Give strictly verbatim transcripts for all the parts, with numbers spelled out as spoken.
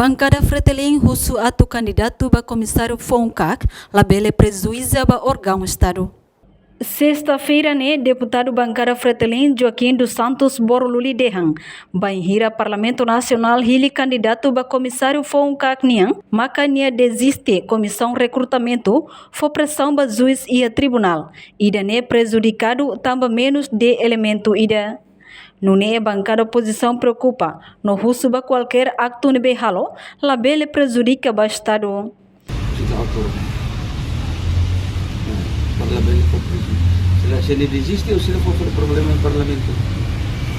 Bankada Fretilin husu atu kandidatu ba komisáriu foun-kaak labele prejuíza ba órgaun Estadu. Sesta-feira ne'e, deputadu bankada Fretilin Joaquim dos Santos Borluli dehan, bainhira Parlamentu Nasionál hili kandidatu ba komisáriu foun-kaak nian, maka nia deziste Komisaun Rekrutamentu fó presaun ba juís iha tribunál, ida-ne'e prejudikadu tanba menus de elementu ida. Nune'e bankada opozisaun preokupa no husu ba kualkér aktu ne'ebé halo labele prejudika ba Estadu. Sita autónomu. Para labele fó prejuízu. Se la, se nia deziste ou se la fó problema iha Parlamentu.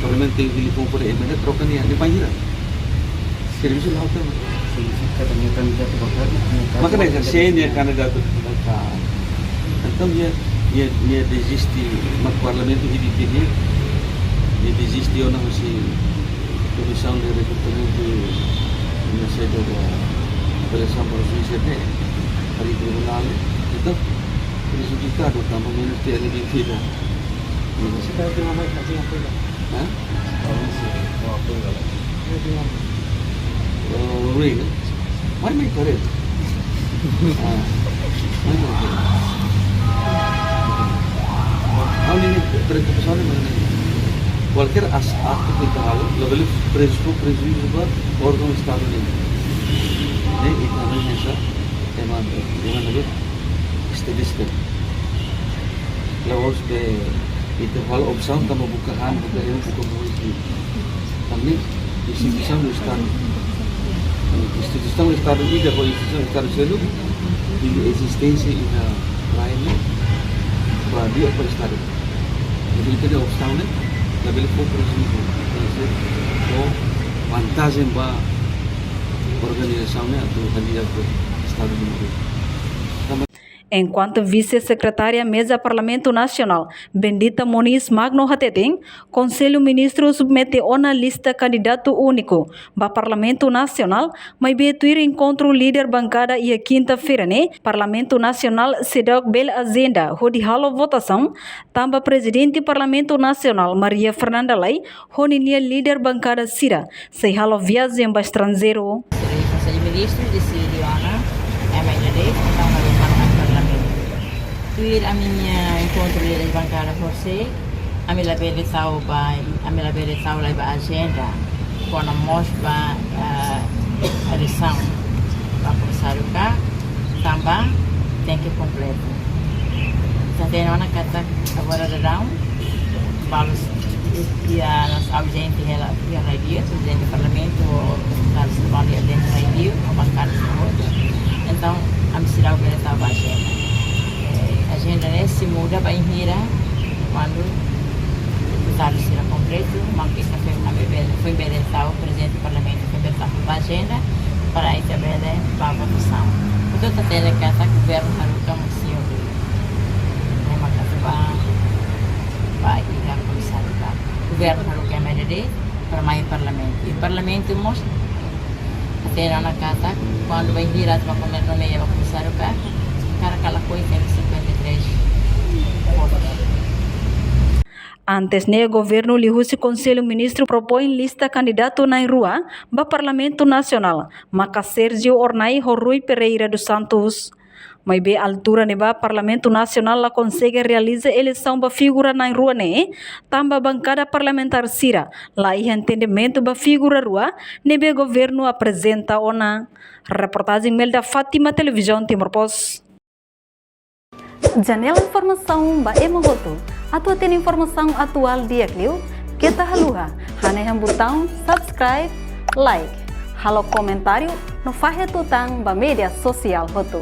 Parlamentu hili foun para emenda, troka nia, nia bainhira. Servisu la autónomu. Signifika katak nia kandidatu ba kargu, nia kargu. Maka ne'e, se nia kandidatu ba kargu. Entaun nia, nia, nia deziste, mak Parlamentu hili ke nia, nia deziste ona husi Komisaun de Rekrutamentu no saida ba avaliasaun ba juís ne'e, para tribunál, entaun prejudikadu tanba menus de elementu ida. Você está aqui na mais aqui na coisa. Hã? Não, não sei. Não, não sei. Oh, really? Why my career? Ah, why my career? Ha'u-nia preokupasaun ne'e mak ne'e. Kualkér as-, aktu ke ita halo, labele preju-, prejuízu ba órgaun Estadu nian. Ne'e, ita harus bisa, ema, ema ne'ebé, step by step. La'ós be ita halo opsaun tanba buka han, buka hemu, buka moris. Tanba instituisaun do Estadu. Instituisaun do Estadu ida ho instituisaun do Estadu seluk, nia ezisténsia iha rai ne'e ba di'ak ba Estadu. Jadi ita-nia opsaun ne'e labele fó prejuízu, labele fó vantajen ba organizasaun ne'e atu hadi'a ba Estadu nian. Enkuantu Vise-Sekretária Meza Parlamentu Nasionál, Bendita Moniz Magno hateten, Konsellu Ministru submete ona lista kandidatu úniku ba Parlamentu Nasionál, maibé tuir enkontru líder bankada iha kinta-feira ne'e, Parlamentu Nasionál seidauk bele ajenda hodi halo votasaun, tanba Prezidente Parlamentu Nasionál Maria Fernanda Lay ho ninia líder bankada sira sei halo viajen ba estranjeiru. Konsellu Ministru deside ona, ema ida de'it, entaun halo manda Parlamentu. Tuir ami-nia enkontru líder bankada horisehik, ami labele tau ba, ami labele tau lai ba ajenda kona-ba mós ba, eh, eleisaun ba komisáriu kaak, tanba tenke kompletu. Ita hatene ona katak agora daudaun, balu iha, iha audénsia iha, iha rai-li'ur, prezidente parlamentu, deputadu sira balu iha dentru rai-li'ur, no bankada sira hotu. Entaun, ami seidauk bele tau ba ajenda. Eh, ajenda ne'e sei muda bainhira kuandu deputadu sira kompletu, mak ita foin bele, foin bele tau, prezidente parlamentu foin bele tau ba ajenda, para ita bele ba votasaun. Entaun ita hatene katak governu haruka mós sira ne'e mak atu ba, ba iha komisáriu kaak. Governu haruka ema ida de'it para mai Parlamentu. I Parlamentu mós hatene ona katak, kuandu bainhira atu ba komer nomeia ba komisáriu kaak, hakarak ka lakohi tenke cinquenta e três votus. Antes ne'e, governu liuhusi Konsellu Ministru propoin lista kandidatu na'in-rua ba Parlamentu Nasionál, maka Sérgio Hornai ho Rui Pereira dos Santos. Maibé altura ne'ebá Parlamentu Nasionál la konsege realiza eleisaun ba figura na'in-rua ne'e, tanba bankada parlamentár sira la iha entendimentu ba figura rua ne'ebé governu aprezenta ona. Reportajen Melda Fátima, Televizaun Timor Post. Janela informasaun ba ema hotu. Atu hatene informasaun atuál di'ak liu, keta haluha hanehan butaun subscribe, like, halo komentáriu no fahe tutan ba média sosiál hotu.